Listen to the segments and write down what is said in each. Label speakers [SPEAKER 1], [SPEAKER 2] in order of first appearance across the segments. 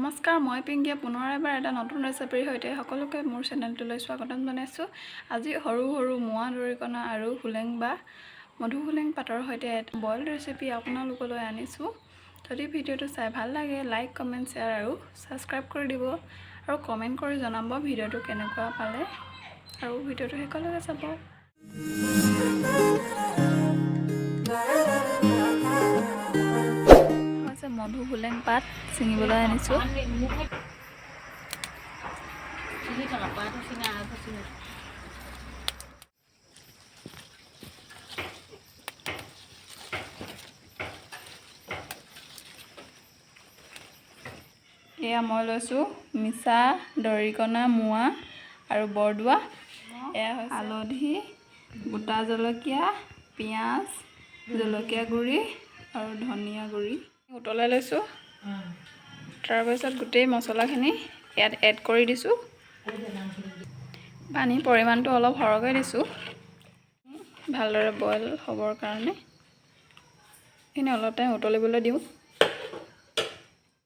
[SPEAKER 1] নমস্কাৰ, মই পিংকিয়ে পুনৰ এবাৰ এটা নতুন ৰেচিপিৰ সৈতে সকলোকে মোৰ চেনেলটোলৈ স্বাগতম জনাইছোঁ। আজি সৰু সৰু মোৱা দৰিকণা আৰু সোলেং বা মধুসোলেং পাতৰ সৈতে এটা বইল ৰেচিপি আপোনালোকলৈ আনিছোঁ। যদি ভিডিঅ'টো চাই ভাল লাগে, লাইক, কমেণ্ট, শ্বেয়াৰ আৰু ছাবস্ক্ৰাইব কৰি দিব আৰু কমেণ্ট কৰি জনাব ভিডিঅ'টো কেনেকুৱা পালে আৰু ভিডিঅ'টো শেষলৈকে চাব। হৈছে মধুসোলেং পাত ছিঙিবলৈ আনিছোঁ।
[SPEAKER 2] ছিঙি থকা পাতো ছিঙা আৰু ছিঙি।
[SPEAKER 1] এয়া মই লৈছোঁ মিছা, দৰিকণা, মোৱা আৰু বৰদোৱা। এয়া হৈছে হালধি, গোটা জলকীয়া, পিঁয়াজ, জলকীয়া গুড়ি আৰু ধনিয়া গুড়ি। উতলাই লৈছোঁ। তাৰপিছত গোটেই মছলাখিনি ইয়াত এড কৰি দিছোঁ। পানীৰ পৰিমাণটো অলপ সৰহকৈ দিছোঁ, ভালদৰে বইল হ'বৰ কাৰণে। এইখিনি অলপ টাইম উতলিবলৈ দিওঁ।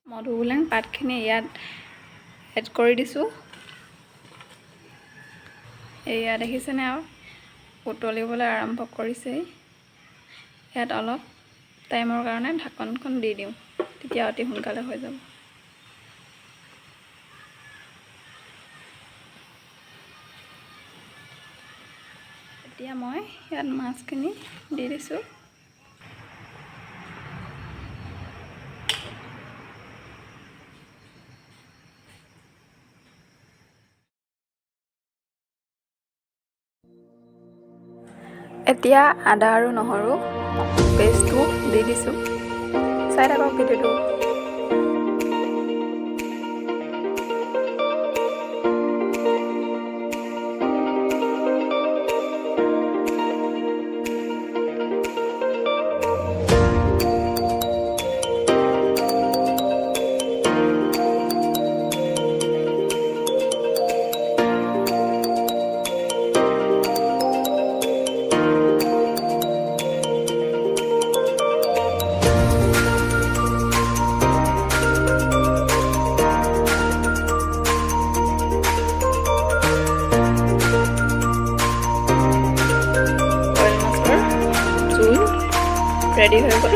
[SPEAKER 1] মধুসোলেং পাতখিনি ইয়াত এড কৰি দিছোঁ। এয়া দেখিছেনে, আৰু উতলিবলৈ আৰম্ভ কৰিছেই। ইয়াত অলপ টাইমৰ কাৰণে ঢাকনখন দি দিওঁ, তেতিয়া অতি সোনকালে হৈ যাব। এতিয়া মই ইয়াত মাছখিনি দি দিছোঁ। এতিয়া আদা আৰু নহৰু পেষ্টটো দি দিছোঁ। চাই থাকক ভিডিঅ'টো। বইল মাছৰ জোল ৰেডি হৈ গ'ল।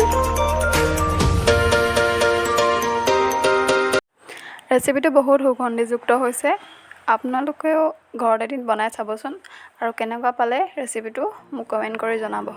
[SPEAKER 1] ৰেচিপিটো বহুত সুগন্ধিযুক্ত হৈছে। আপোনালোকেও ঘৰত এদিন বনাই চাবচোন আৰু কেনেকুৱা পালে ৰেচিপিটো মোক কমেণ্ট কৰি জনাব।